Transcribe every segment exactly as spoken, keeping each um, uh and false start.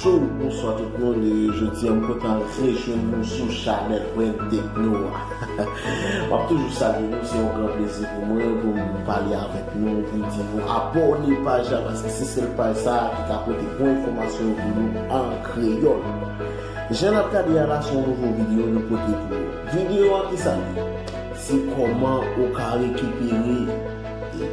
Cho, bonswa tout moun. E jodi a, m kontan rejwenn nou sou chanèl Pwen Tekno a. M ap toujou salye nou, se yon gran plezi pou mwen pou m pale avèk nou, pou m di nou abòne paj la, paske se sèl paj sa a ki ka pote bon enfòmasyon yo pou nou an kreyòl. Jan n ap gade a la, se yon nouvo videyo nou pote pou ou. Videyo a, ki sa l ye? Se kòman ou ka rekipere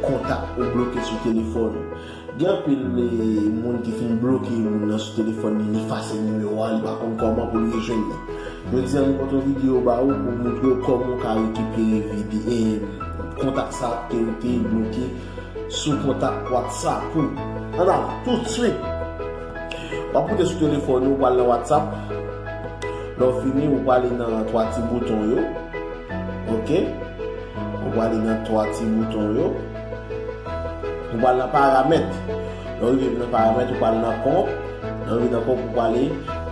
kontak ou bloke sou telefòn ou. Gen anpil, eh, moun ki fin bloke moun nan sou telefòn li, li efase nimewo a, li pa konn kòman pou l rejwenn li. Jodi a, nou pote yon videyo ba ou pou montre w kòman w ka rekipere vide, eh, kontak sa ke w te bloke sou kontak WhatsApp ou. Ann ale, toutswit. W ap moute sou telefòn ou, w pral nan WhatsApp. Lè w fini, ou prale nan twa ti bouton yo. Ok? Ou prale nan twa ti bouton yo. Ou pral nan paramèt. Lè w rive nan paramèt, ou pral nan kont. Lè w rive nan kont, ou prale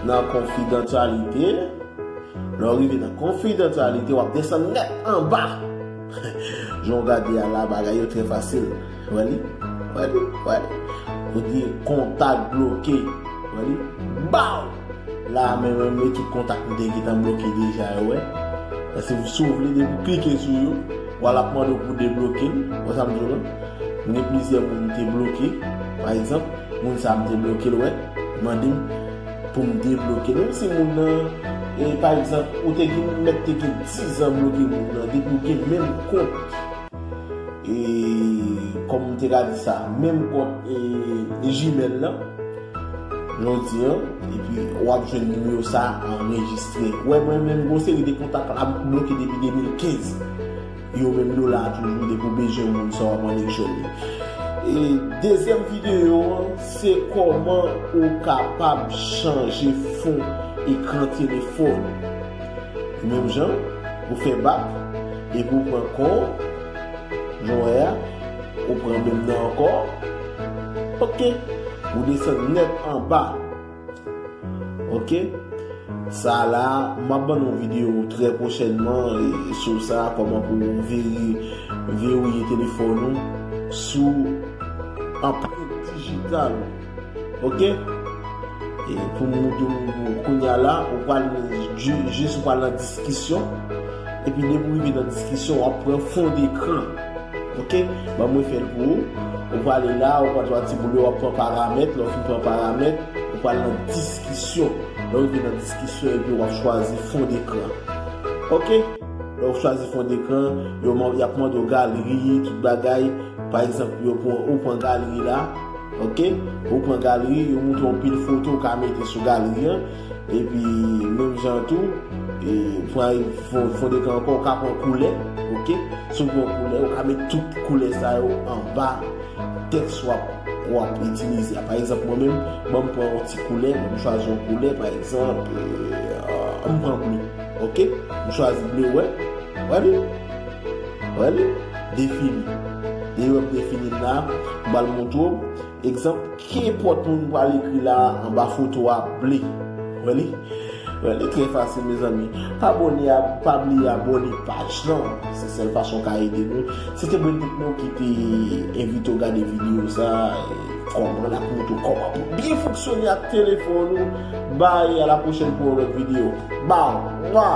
nan konfidansyalite. Lè w rive nan konfidansyalite, w ap desann nèt anba. Jan w gade a la, bagay yo trè fasil. Wè li? Wè li? Wè li? Ou di kontak bloke. Wè li? Baw! La menm, menm, e tout kontak m te gentan bloke deja yo, wè. Paske si w vle, depi w klike sou yo, w al ap mande w pou debloke l. Wè sa m di w lan? M gen plizyè moun m te bloke. Pa egzanp, moun sa a m te bloke l, wè. Li mande m pou m debloke l. Menm si moun nan, e, pa egzanp, ou te gen, mèt te gen diz an bloke moun nan, depi w gen menm kont, e, kòm m te ka di sa, menm kont, e, Gmail lan, jodi an, epi w ap jwenn nimewo sa a anrejistre. Wè, mwen menm, gon seri de kontak la, m bloke depi de mil kenz. Yo menm, yo la toujou, depi w bezwen moun sa, w ap annik jwenn li. E dezyèm videyo an, se kòman ou kapab chanje fon ekran telefòn ou. Menm jan, ou fè bak, epi ou pran kò, jan w wè a, ou pran menm nan ankò. Ok, ou desann nèt anba. Ok, sa la, m ap ban nou yon videyo trè pwochènman, e, sou sa, kòman pou w veri-, verrouye telefòn ou sou anprent dijital ou. Ok? E pou m montre w kounye a la, ou pral ju-, jis ou pral nan diskisyon. Epi depi w rive nan diskisyon, w ap pran fon dekran. Ok? Ban mwen fè l pou ou. Ou prale la, ou pral twa ti boul yo, w ap pran paramèt. Lè w fin pran paramèt, ou pral nan diskisyon. Lè w rive nan diskisyon, epi w ap chwazi fon dekran. Ok? Lè w chwazi fon dekran, yo man-, y ap mande w galeri, tout bagay. Pa egzanp, yo pran, ou pran galeri la, ok? Ou pran galeri, yo montre w anpil foto ou ka mete sou galeri an. Epi, menm jan tou, e, pran fon, fon dekran ankò, ou ka pran koulè, ok? Si w pran koulè, ou ka met tout koulè sa yo anba tèks w ap, w ap itilize a. Pa egzanp, mwen menm, ban m pran yon ti koulè, ban m chwazi yon koulè, pa egzanp, e, m pran ble, ok? M chwazi ble, wè. Wè li? Wè li? Defini. Depi w ap defini l la, m pral montre w. Egzanp, kenpòt moun pral ekri la anba foto a ble. Wè li? Wè li trè fasil, mezanmi. Pa abòne a, pa bliye abòne paj lan. Se sèl fason w ka ede nou. Se te Brent Techno ki te envite w gade videyo sa, e, kòman l ap montre w kòman pou byen fonksyone ak telefòn ou. Bay, a la pwochèn pou yon lòt videyo. Baw! Mwa!